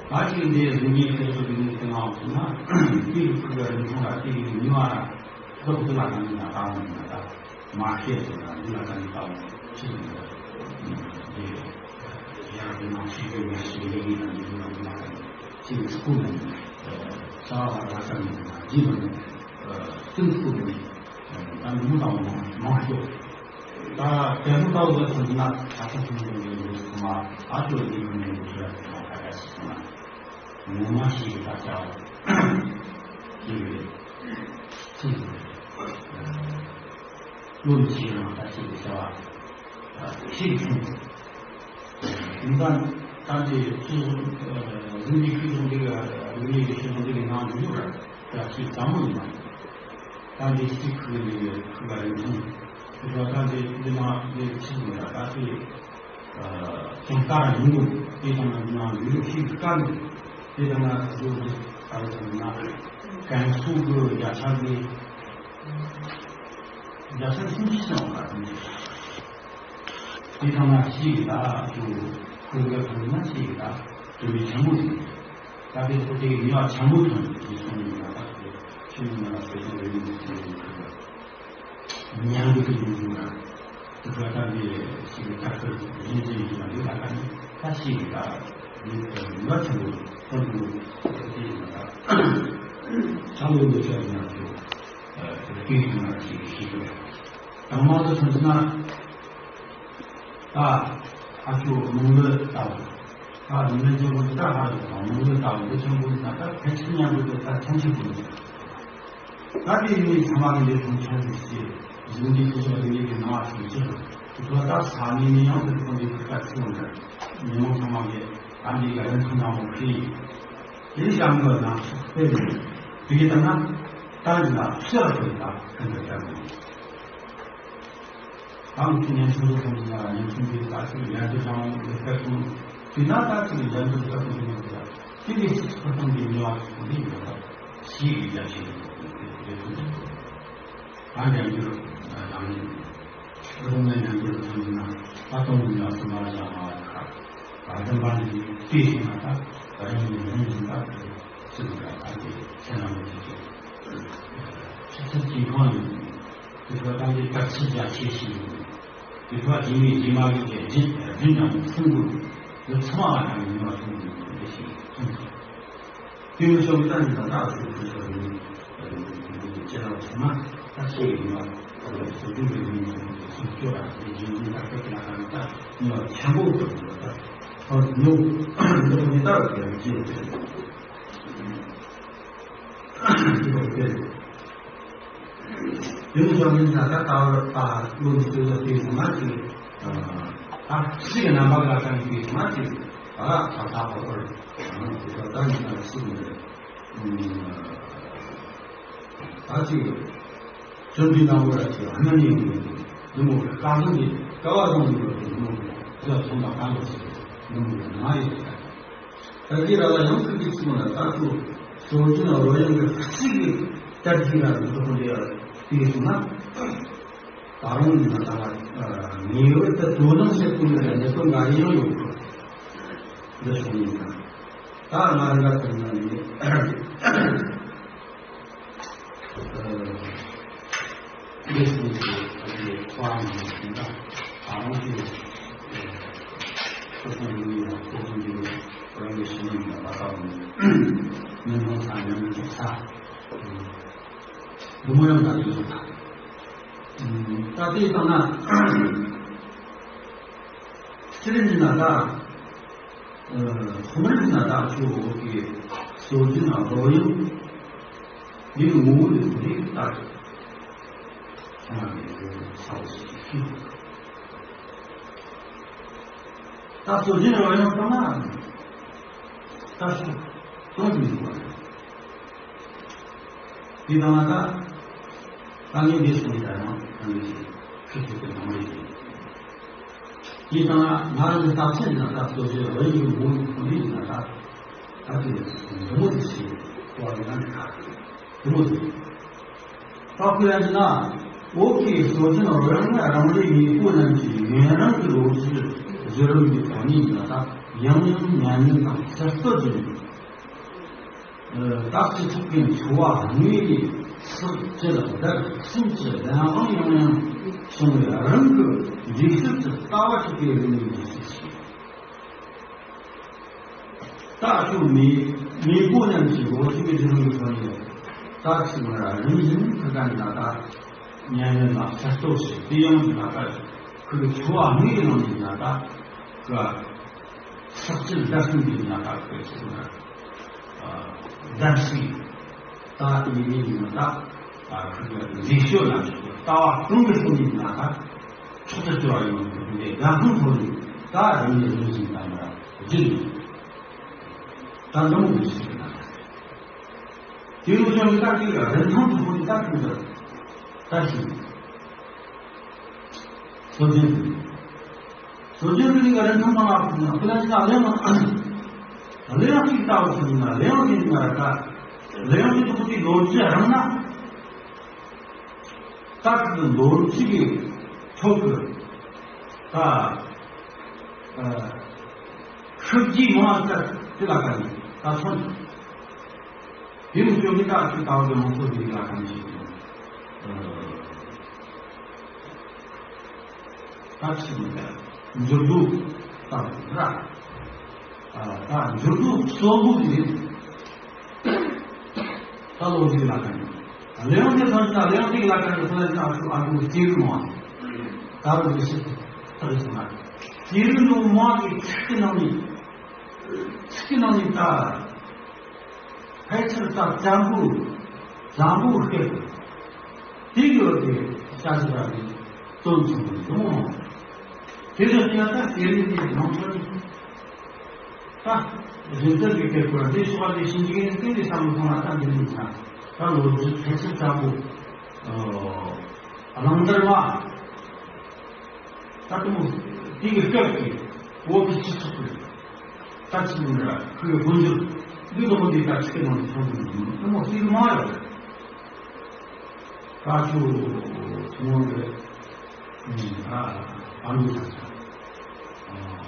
ད་ཅིག་འདི་རིག་གནས་ཁྱེད་ཚོ་རིག་གནས་དེ་ང་འོང་ན་ དེའི་ཁུ་ག་རིན་ཐང་ལ་དེ་གི་ཉི་མ་ར་ལོག་དེ་ལ་ག་ནི་ན་ད་མ་ན་ད་མ་ཤེས་ཟེར་ན་འདི་ལ་ག་ནི་ད་ཕྱི་ནས་དེ་ཡར་དེ་ནང་ཤེས་གི་ཡ་ཤེས་གི་ཡིན་ན་འདི་ལ་འདི་ལ་ག་ནི་ཕྱི་ནས་སྐུ་ནས་ས་བ་ལ་ས་ནས་ན་འདི་ལ་ནས་ཏིང་སྐུ་ནས་ད་ནི་མུ་དང་མ་མ་ཤོག་ད་དེ་མོ་ལྟ་བུ་ལ་མཚོན་ན་ད་ལྟ་ཁྱོད་ཀྱི་ཡོད་ཚང་མ་ཨ་ཅོ་འདི་ཡོད་ནས་ཡོད་ཚུལ་ལ་ཁྱོད་ཁ་ཁ་ཞིག་སོང་ན། ངོ་མ་ཞིག་ད་ལྟ་ཞིག་རེད། ཚིག་རེད། བློ་ཞིག་རང་ད་ཞིག་བྱ་བ་ཞིག་བྱུང་། ཡིན་ཙང་ད་འདི་ཚོ་འཛིན་གྲྭའི་ཤུལ་ཚོ་འདི་ག་འཛིན་གྲྭའི་ཤུལ་ཚོ་འདི་གའི་ནང་འཇུག་ར་ད་ཞིག་ཙམ་མོ་ཡིན་པ། ད་འདི་ཞིག་ཁུ་གི་འདི་གའི་ཁུ་ག་རིན་ཐུང་། དེ་ཚོ་ད་འདི་འདི་ནང་འདི་ཚིག་མི་ད་ད་ཚིག་ཀྱང་ཀ་ར་ཡིན་དགོས། དེ་དང་ན་ཡུལ་ཤིག་དཀའ་མོ། དེ་དང་ན་གཟུགས་ཀྱི་ཨ་ལ་ན་ཀན་སུའུ་གི་རྒྱ་ཆ་གི་རྒྱ་ཆ་སུམ་ཅུ་སོང་བ་དེ་དེ་དང་ན་ཤིག་ད་ཅུ་ཁོས་ག་ཐོན་ན་ཤིག་ད་དུ་མི་ཆེན་མོ་ཡིན། ད་དེ་ཚོ་དེ་ཉ་ཆེན་མོ་ཐོན་དེ་སོང་ཡིན་ན་ད་དེ་ཆུ་མི་ན་ལ་སོ་སོ་རེ་ཡིན་ཟེར་ཡིན་ཁུ་ག་ཉན་གི་ཀྱི་མི་འདུག་ན། དེ་ཚོ་ད་འདི་ཞིག་གི་ཐག་གཅོད་ཡིན་གཅིག་ཡིན་གཅིག་ལ་འདི་ལ་ད་ནི་ད་ཞིག་གི་ད་འདི་ལ་ཆེན་པོ་ཐོན་འདུག་ཅེས་ཡིན་ན་ད། ཆང་ལུགས་འདི་ཚོ་ཡིན་ན་ཚོ་དེ་སྐད་ཀྱི་ན་ཞིག་ཞིག་གི་དང་མ་དུ་ཐོན་ན་ད་ཨ་ཆུ་མང་ལོས་ལྟ་བུ། ད་མི་འཇོག་པ་ད་ཧ་ལས་དང་མང་ལོས་ལྟ་བུ་འདི་ཆེན་པོ་ཡིན་ན་ད་ཕལ་ཆེར་མཉམ་དུ་ད་ཐམས་ཅད་པོ་ཡིན། ད་དེ་ནི་ཚང་མ་གི་ལས་དང་ཆ་ཚིག་སྟེ། གཞུང་འདི་ཚོ་ཚོ་དེ་ནི་གི་ནང་ཞིག་ཅིག་དེ་ཚོ་ད་ས་ནི་ནི་ཡང་དེ་ཚོ་འདི་ཁ་ཚིག་འདྲ། ཉོན་མོངས་ཚང་མ་གི་ད་འདི་ག་རེ་ཐུན་དང་མོ་ཁྲི། དེ་བྱ་མོ་ན་སྤེལ་ནས་དེ་གི་ད་ན་ད་འདི་ལ་ཕྱིར་དེ་ད་ག་འདྲ་བྱ་མོ། ད་མི་ཉན་ཆུང་དུ་ཐོན་ན་ཉན་ཆུང་གི་ད་ཚིག་ཡར་དུ་བྱ་མོ་དེ་སྐད་གསུང་དེ་ན་ད་ཚིག་ཡར་དུ་སྐད་གསུང་དེ་ནི་དེ་ལ། དེ་ལས་ཚིག་ཚོགས་སྟངས་ཀྱི་ནུས་པ་ཚོགས་འདི་ཡོད་པ་ཞིག་གི་རྒྱ་ཆེན་པོ་ཡོད་དེ་ཚོ་འདི་ཚོ། ད་འགྲན་བསྡུར་དང་ནི་རོགས་ནས་འགྲན་བསྡུར་དང་ནི་ན་ད་གཏོང་གི་ནུས་པ་ཚོ་མ་བཞག་མ་བཞག་ག་ད་རིམ་པ་འདི་བལྟས་སོང་ན་ད་ད་རིང་ནས་རིམ་བཞིན་ད་ཚིག་འདི་ད་འདི་ཁྱེད་རང་གི་ཚིག་ཚིག་ཚིག་གི་ཁོང་ཡིན། དེ་ཚོ་ད་འདི་ད་ཚིག་རྒྱ་ཆེ་ཞིག་ཡིན། དེ་ཚོ་རྗེས་མའི་རྗེས་མ་གི་རྒྱུན་རྒྱུན་རྣམས་ཚང་དགོས། དེ་ཚང་མ་ལ་ནི་ནུས་པ་ཐོན་དགོས་པའི་འདུ་ཤེས་ཐོན་ཐུབ། དེ་ཡང་ཤོག་ལྟ་ནི་ད་ལྟ་སུ་ཁུ་ཚོ་རིང་ལྕེ་ལ་ཚང་མ་ད་ཤེས་ཡིན་ན་ཚོ་རྒྱུན་གྱི་རིང་ཚོ་ཚོ་སྐྱོ་ར་དེ་རྗེས་འཛིན་ད་སྐད་ཀྱི་ལ་ཁ་ནི་ད་ནུས་པ་ཆེན་པོ་ཐོན་དགོས། ད་ཧོར་ནུ་ནུ་ནི་ད་རུ་ཀྱི་རིགས་ཀྱི་ཡིན་ནོ་སྟེ། དེ་ནི་ཞོགས་ཀྱི་ད་ལྟ་ལྟ་བར་ལྟ་བློ་འདི་ཚོ་ལ་དེའི་ཐོག་མ་ཅིག་ད་ཕྱི་གི་རྣམ་པ་ལ་ཀ་ནི་དེའི་ཐོག་མ་ཅིག་ད་ལ་ཐག་ཐག་པ་བར་དེ་ཚོ་ད་ནི་ད་ཕྱི་གི་འདི་ད་ཅིག་བཅོམ་ལྡན་དང་པོ་ལ་ཅིག་ཨ་ན་ནི་ཡོང་གི་འདུག་འདི་མོ་གི་བཀའ་བཟང་གི་བཀའ་བ་བཟང་གི་འདི་མོ་གི་ཚོ་ཚོ་མ་གང་གི་ཚོ་འདི་མོ་གི་ང་ཡོད་ཀྱང་། ད་གི་ར་ལ་ཡང་ཚིག་གི་ཚིག་ན་ད་ཚོ་སྲོལ་རྒྱུན་རོལ་དབྱངས་ཀྱི་གཅིག་གི་དར་གྱི་ར་འདི་ཚོ་ཁོ་འདི་ཡ་དེ་གི་སོང་ན། ད་རུང་ཡིན་ན་ད་ངེས་པར་དུ་དོ་སྣང་བྱེད་དགོས་ནི་ལ་གནད་དོན་འགའ་རེ་ཡང་ཡོད་དགོས། འདི་སོང་ཡིན་ན་ད་ང་རང་ག་ཚོད་ན་ནི། འདི་སོང་ཚེ་ད་གི་ཁོ་རང་གི་ཞིང་ཁ་ད་རུང་དེ་ཁོ་ཚོ་འདི་ཡང་ཁོ་ཚོ་འདི་ཁོ་རང་གི་ཞིང་ནང་ལ་ད་ལྟ་བུ་མི་མང་ཚང་མི་མང་ཚོགས་ཚ། འདི་མོ་ཡང་ད་དུས་སུ་ད། ད་ལྟའི་སྟེང་ན་ཕྱི་རིམ་གྱི་ན་ད་ཁོམ་རིམ་གྱི་ན་ད་ཆུ་འོག་གི་སྲོལ་རྒྱུན་ན་རོལ་དབྱངས་འདི་གི་ངོ་བོ་འདི་ཁོ་རིག་ལྟར་ཁོ་ན་གི་ས་འོག་ཞིག་ཤེས་དགོས། ད་སྲོལ་རྒྱུན་རོལ་དབྱངས་ཚང་མ་ད་ཤོག་གང་དུ་འདུག་བ། དེ་དང་ད་ད་ངས་འདི་གསུངས་ཡིན་ད་ཡང་ད་ངས་ཤེས་ཤེས་ཐུབ་པའི་ནང་མ་ཡིན། དེ་དང་ང་རང་གི་རྟགས་མཚན་ཡིན་ན་ད་གཙོ་ཆེ་རོལ་དབྱངས་ཀྱི་ངོ་བོ་ཡིན་ན་ད་ད་དེ་འདི་མོ་དེ་ཤེས་བ་ཡིན་ན་འདི་ག་འདི་མོ་དེ། ད་ཁོ་ཡང་ན་འོག་གི་སྲོལ་རྒྱུན་རོལ་དབྱངས་རང་རེའི་མེས་པོ་རྣམས་ཀྱིས་ཡུན་རིང་གི་ལོ་རྒྱུས་བརྒྱུད་རིམ་གྱི་ཐོག་ནས་ཡིན་ན་ད་ཡང་ཡང་ཉམས་ལེན་དང་ཕྱིར་བསྟོད་བྱས་ནས། རྟགས་ཀྱི་ཐོག་གི་འཚོ་བ་དངོས་ནས་ཟག་བཅས་ལ་བདག་སེམས་ཀྱི་ལམ་དབང་ཡང་ཡང་བྱུང་བའི་རང་གི་འདུས་ཚུལ་གྱི་ལྟ་བ་ཞིག་གི་རིག་གནས་འདུས་ཚུལ་ཞིག་ད་ཆོས་མེད་མེད་པོ་རྣམས་ཀྱི་ལོ་རྒྱུས་ཀྱི་རྒྱུ་ལུགས་ཀྱི་ཐོག་ནས་ད་ཅིག་མ་ར་རིམ་བཞིན་ཁ་ཁ་ནས་ད་ལྟ་ཉན་ཡོད་ལ་གསར་གཏོད་བྱས་དེ་ཡང་ད་ལྟ་ཁོ་གི་འཚོ་བ་དངོས་ཀྱི་ནང་ནས་ད་ལྟ་ཁོ་ཟག་བཅས་བདག་སེམས་ཀྱི་ན་ད་ཁོ་ཅིག་མ་ར་བདག་སྲིད་ད་དེ་ཡིན་ནི་ན་ད་ཁོ་གི་ལེགས་བཅོས་ལ་ལྟ་བ་གང་གི་སོང་ནས་ན་ད། ཕྱོགས་སུ་བསྐྱོད་པ་ཡིན་པ་དེ་འདྲའི་དགའ་སྣང་ཐོག་ནས་ད་རིམ་ནས་རིམ་བཞིན་དང་བརྗེད་ནས་ད་འདི་མོ་ཞིག་ཡིན་ན། དེ་ཡོད་ཀྱང་ད་དེ་ལ་རིན་ཐང་དུ་ཁོ་ནས་ད་ཁོང་དུ་ད་ཞིག་སྲོལ་རྒྱུན་དུ་སྲོལ་རྒྱུན་དུ་ནི་རིན་ཐང་མང་བ་ཁོ་ན་ཁོ་ན་ཅི་ན་གླེང་བ་གླེང་བ་ཞིག་ལྟ་བུ་ཞིག་ཡིན་ན་གླེང་བ་དེ་ཡིན་ན་ད་གླེང་བ་དེ་ཁོ་དེ་ལོ་རྒྱུས་རིང་ན། ད་ཁོ་ལོ་རྒྱུས་ཀྱི་ཐོག་གི་ད་ཤུགས་ཀྱིས་མ་ལྟར་དེ་ལ་ཀ་ནི་ད་མཚོན་དེ་མི་བཅོ་མི་ད་ཁོ་ད་བར་དུ་མང་ཚོགས་ཀྱི་ལ་ཀ་ནི་ཞིག་ད་ཁྲིད་མི་འདུག་འགྱུར་ལྡོག་ད་ར། ད་འགྱུར་ལྡོག་གཙོ་བོ་དེ་ད་ལོ་རྒྱུས་ལ་ཀ་ནི། གླེང་སྟེགས་ཐོག་ད་གླེང་སྟེགས་ལ་ཀ་ནི་ཁོ་ན་ཅིག་ཨ་ཁུ་ཨ་ཁུ་སྐྱེས་རིམ་མང་། ད་རུང་ཞིག་ཐག་ཆོད་ན། སྐྱེས་རིམ་ལོ་མང་གི་ཚིག་གི་ནང་ནས། ཚིག་གི་ནང་ནས་ད། ཕལ་ཆེར་ད་བཙན་པོ་བཙན་པོ་སྐད་དེ་གི་འོག་གི་བྱ་ཞིག་ར་གི་དོན་ཆེན་པོ་ཡོང་། དེ་ལས་ཀྱང་ད་དེ་རིང་གི་ནང་ཆོས་ནི་ད་རྒྱུན་ཚད་ཀྱི་སྐད་ཁོ་ར་འདི་ཤོག་པ་འདི་ཤིང་འཇིག་ཡིན་སྐད་འདི་བསམ་བློ་གཏོང་བ་ད་འདི་མིན་ཚ་ད་ལོ་རྒྱུས་ཕལ་ཆེར་བཙན་པོ་གླང་དར་མ། ད་དུང་དེ་གི་སྐབས་ཀྱི་བོད་ཀྱི་སྤྱི་ཚོགས་ཀྱི་ད་ཅི་ཡིན་ར་ཁོའི་དཔལ་འབྱོར་འདི་དག་འདི་ད་ཅི་གི་ནང་དུ་ཚང་དུ་མི་དམོད་སྲིད་མ་ཡོད། ད་ཆུ་ཚོང་གི་ཨ་ཨ་མི་ད་ཆ་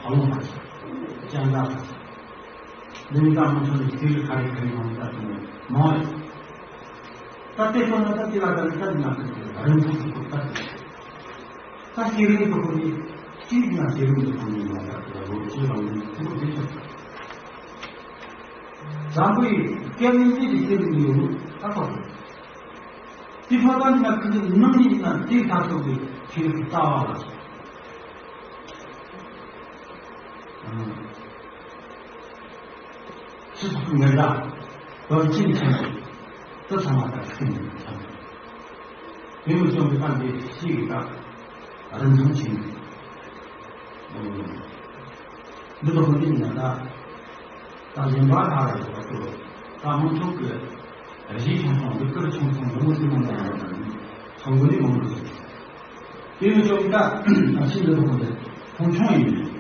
ཨ་ལོང་ད་ཆ་ཅང་ད་ད་ཆ་འདི་ད་མི་ཚོ་ནི་སྲིད་ཁ་རི་ཁ་རི་མང་ད་དུང་མ་ཡོད། ད་ལྟའི་ཐོག་ན་ད་ལྟའི་ལ་ད་ལྟ་ན་ད་རིན་ཐང་ཐུབ་པ་ད་ད་ཤེས་རིག་ཐོག་ནས་ཤེས་ན་ཤེས་རིག་ཐོག་ནས་ཡོང་ད་ལོ་རྒྱུས་རང་ལུགས་ཐུབ་པ་དེ་ཆགས། བཟང་པོའི་སྐད་ནི་འདི་ཞིག་སྐད་ནི་ཡོད་ད་ཐོག་དེ་ཕ་ད་ན་ཁུ་ནི་ནང་ནས་ན་དེ་ད་ཐོག་གི་ཤེས་རིག་ལྟ་བ་ལ། སྤྱི་ཚོགས་ཀྱི་ངན་བདག་དོན་རྐྱེན་ཆེན་པོ་དེ་ཚང་མ་ད་ཁྲིད་ནས་ཚང་། དེ་མི་གསུམ་གྱི་ད་འདི་ཤེས་ཀྱི་ད་རིན་ཐང་ཆེན་པོ། འདི་ལ་ཧོ་ཏིང་ན་ད་ད་གཞན་པ་ད་རེ་བ་ཏོ་ད་མང་ཚོགས་ཀྱི་གཞི་ཆུང་ཆུང་འདི་ཀིར་ཆུང་ཆུང་འདི་མོ་ཟིན་མ་ཡོང་ད་ཚང་གོ་ནི་མང་དུ་སོང་། དེ་མི་གསུམ་ད་ཤིན་ཏུ་ཧོ་ཏེ་མཐོང་ཆུང་ཡིན།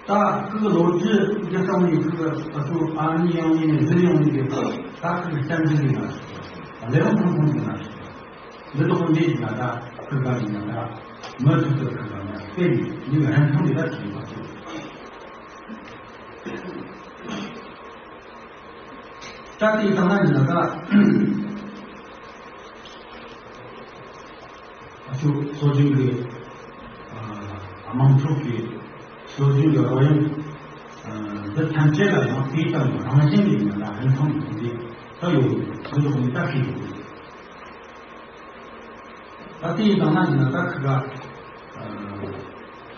ད་ཁོ་གི་ལོ་རྒྱུས་འདི་ཙམ་ནས་ཁོ་གི་ད་ཚོ་ཨ་ནི་ཡང་ནས་གཟི་ཡང་ནས་ཀྱི་ད་ཁོ་གི་བསྟན་འཛིན་ཡིན་ན་ལེའུ་ཐུང་ཐུང་ཡིན་ན་འདི་དག་འདི་ཡིན་ན་ད་ཁོ་ག་ཡིན་ན་ད་མི་ཐུབ་ཐུབ་ཁོ་ག་ན་དཔེ་ཡིན་ནི་རིན་ཐང་འདི་ད་ཅི་ཡིན་པ་ཚོ། ད་དེའི་སྟེང་ན་ཡིན་ན་ད། ཨ་ཅོ་སྲོལ་རྒྱུན་གྱི་ཨ་དམངས་ཁྲོད་ཀྱི་སྲོལ་རྒྱུན་གྱི་རོལ་དབྱངས་འདི་ཐམས་ཅད་ལ་ཡང་དེའི་སྟེང་རང་བཞིན་གྱི་ཡིན་ན་རིན་ཐང་གི་དེ་ད་ཡོད་འདི་ལོག་ནས་ད་ཤེས་དགོས། ད་དེའི་སྟེང་ན་ཡིན་ན་ད་ཁི་ག་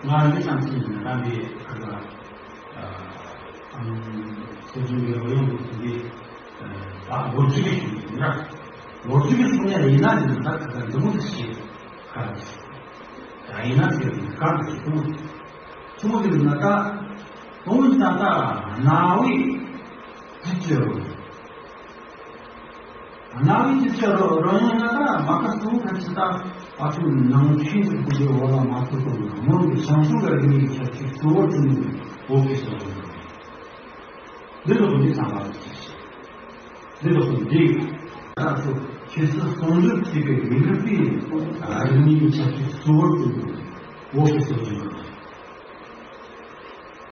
ང་འདི་ཙམ་ཞིག་ཡིན་ན་ད་འདི་ཁི་ག་སྲོལ་རྒྱུན་གྱི་རོལ་དབྱངས་འདི་ད་ལོ་རྒྱུས་ཀྱི་ཞིག་ཡིན་ན་ལོ་རྒྱུས་ཀྱི་ཚོང་ཡ་ཡིན་ན་ཡིན་ན་ད་ཁི་ག་འདི་མོ་དེ་ཞིག་ཁ་ད་ཡིན་ན་ཟེར་ནས་ཁ་ད་ཞིག་གསུངས་གསུངས་ཟེར་ན་ད་དོན་ད་ད་རྣ་བའི་དུས་ཀྱི་རོལ། རྣ་བའི་དུས་ཀྱི་རོལ་དབྱངས་ན་ད་མ་ཁ་གསུམ་ཁ་ཅི་ད་ཨ་ཚོ་ནང་ཆོས་ཀྱི་སྐུ་ལས་འོ་ལ་མ་ཐུག་གོ་ན་མོ་གི་ཞང་ཞུང་གི་རིག་གནས་ཀྱི་ཁྱད་ཆོས་གཙོ་བོ་བསྐྲུན་ནས་འོ་ཁེ་སོ་རུ་འདི་ལོ་འདི་ཚང་མ་ལ་ཅི་ཞིག་འདི་ལོ་འདི་ད་ཚོ་ཆོས་སྲིད་ཟུང་འབྲེལ་བྱེད་པའི་མི་རིགས་པའི་རིག་གནས་ཀྱི་ཁྱད་ཆོས་གཙོ་བོ་བསྐྲུན་ནས་འོ་ཁེ་སོ་རུ།